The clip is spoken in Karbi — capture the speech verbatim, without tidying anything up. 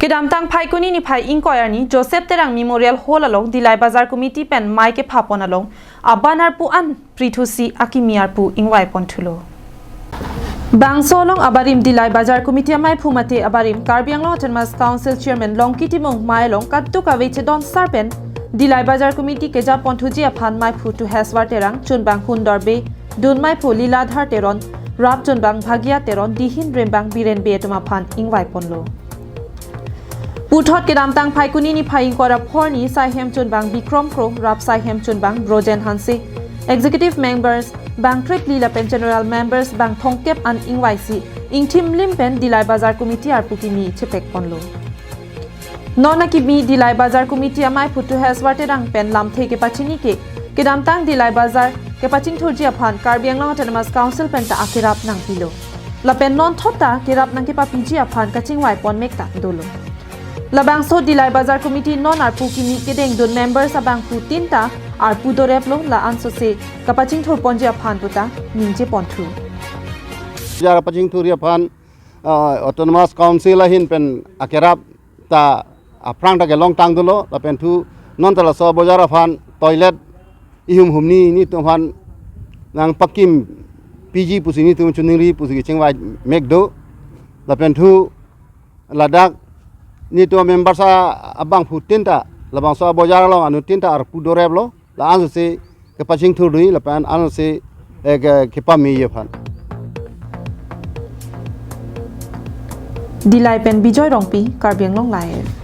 Kedamtang Phaikuni niphai ingkoi arni Joseph Terang Memorial Hall along Dillai Bazar Committee pen mei kepha pon along abanar pu an prithusi akimi arpu ingvai pon thulo. Bangso along abarim Dillai Bazar Committee amei phu mate abarim Karbi Anglong Autonomous Council Chairman Longki Timung mei along kadokave chedon sar pen Dillai Bazar Committee keja pon thuji aphan mei phu Tuheswar Terang, chunbang Hundor Bey, dun mei phu Liladhar Teron, rap chunbang Bhagia Teron, dihin rembang Biren Bey atum aphan ingvai ponlo. Puthot kedamtang Phaikuni niphai ingkoi ra phor arni saihem chunbang Bikrom Kro, rap saihem chunbang Brojen Hanse, executive members bang tripli lapen general members bang thomkep an ingvaisi ingthim lim pen Dillai Bazar Committee arpu kimi chepek ponlo. Non akimi Dillai Bazar Committee amei phu Tuheswar Terang pen lamthe kepachini ke kedamtang Dillai Bazar kepachingthurji aphan Karbi Anglong Autonomous Council pen ta akerap nangpilo. Lapen non thot ta kerap nangkepapiji aphan kachingvai pon mek ta dolo. Labangso Dillai Bazar Committee non arpu kimi kedengdun members abangphutin ta arpu doreplo, la ansose kapachingthur ponji aphan puta ningje pon thu. Bazar pachingthurji aphan, ah, Autonomous Council ahin pen akerap ta aphrang ta kelongtang dolo, lapen thu non ta laso bazar aphan toilet ihum humni netum aphan nangpakimpiji pusi netum choningri pusi kachingvai mek do. Lapen thu ladak netum members abangphutin ta labangso bazar along anuttin ta arpu doreplo, la ansose kepachingthur dunji lapen ansose, eh, ke, kepameji aphan. Dillai pen Bijoy Rongpi, Karbi Anglong Live.